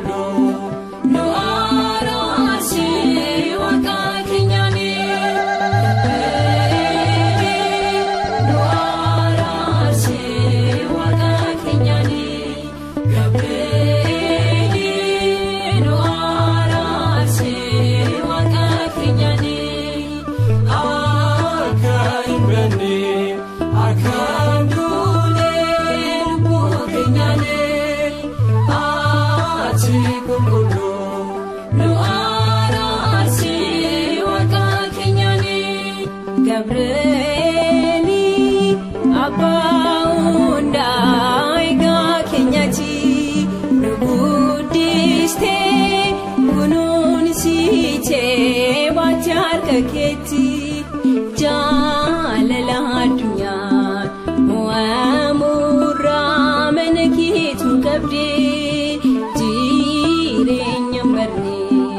qulqulluu nu araarsi Waaqa keenyani. Gabri'eeli nu araarsi Waaqa keenyani. Gabri'eeli nu araarsi Waaqa keenyani. Akka hin banne akka hin duune lubbuu keenyani ati qulqulluu Nu araarsi Waaqa keenyani. Gabri'eeli abbaa hundaa egaa keenyati nu guddistee kunuunsitee baatee harka keetti jaalala addunyaa mo'amurraa mana keetu qabdee jireenya barnee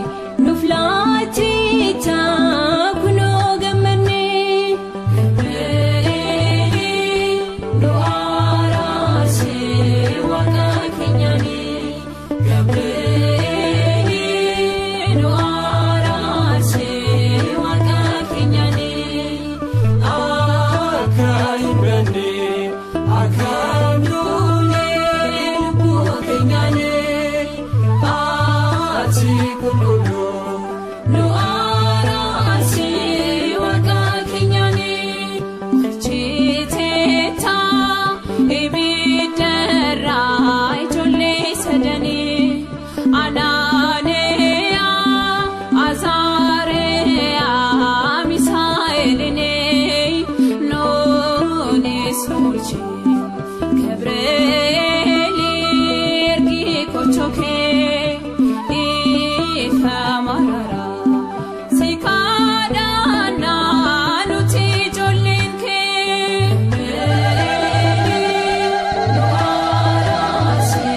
nuuf laatita kunoo gammannee. Gabri'eeli nu araarsi Waaqa keenyani. Gabri'eeli nu araarsi Waaqa keenyani. Akka hin banne akka hin duune lubbuu keenyani ati qulqulluu Nu araarsi Waaqa keenyani. Chiteeta ibiddarraa ijoollee sadanii Anaaniyaa Azaariyaa Misaa'elinii nuunis oolche Gabri'eeli ergi kochokee ifa mararaa si kadhannaa nuti ijoolleen kee. Gabri'eeli nu araarsi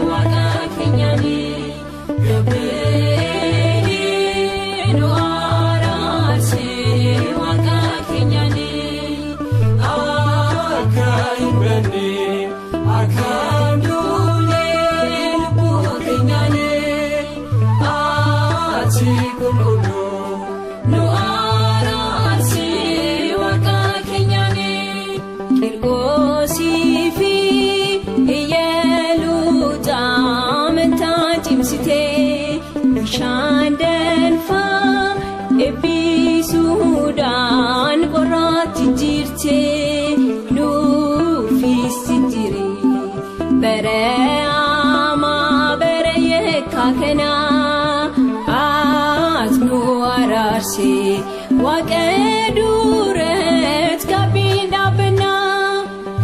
Waaqa keenyani. Gabri'eeli nu araarsi Waaqa keenyani. Akka hin banne akka hin duune lubbuu keenyani ati qulqulluu Nu araarsi Waaqa keenyani. Qirqoosii fi Iyyeeluutaa amantaa cimsitee bishaan danfaa eebbisuudhaan qorraatti jirtee nuufis jijjiire bara hamaa bara yakkaa kanaa as nu araarsi Waaqa duratti gaabbiin dhaabbannaa.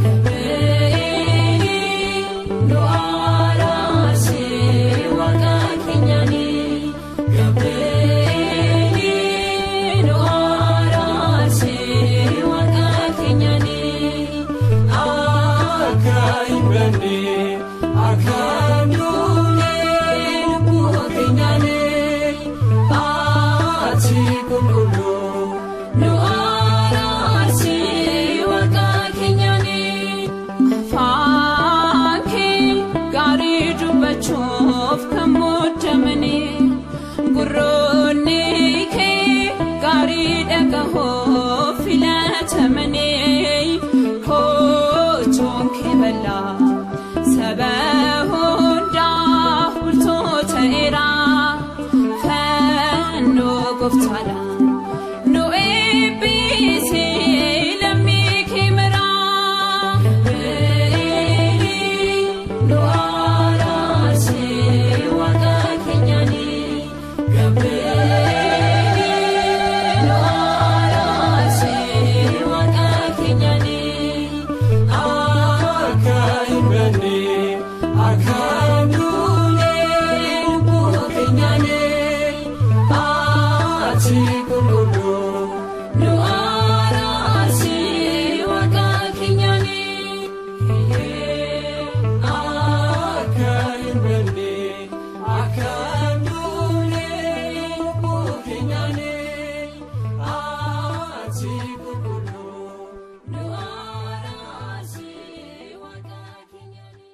Gabri'eeli nu araarsi Waaqa keenyani. Gabri'eeli nu araarsi Waaqa keenyani. Akka hin banne akka hin duune lubbuu keenyani ati qulqulluu Nu araarsi Waaqa keenyani. Afaan kee gaarii dubbachuuf kan muddamani. Gurroonni kee gaarii dhagahuuf filatamani. Kochoon kee bal'aa saba hundaaf bultoo ta'eera. Fannoo gooftaadha. Nu eebbisee lammii kee maraa. Gabri'eeli nu araarsi Waaqa keenyani. Gabri'eeli nu araarsi Waaqa keenyani. Akka hin banne akka hin duune lubbuu keenyani ati qulqulluu Nu araarsi Waaqa keenyani. Akka hin banne akka hin duune lubbuu keenyani ati qulqulluu. Nu araarsi Waaqa keenyani.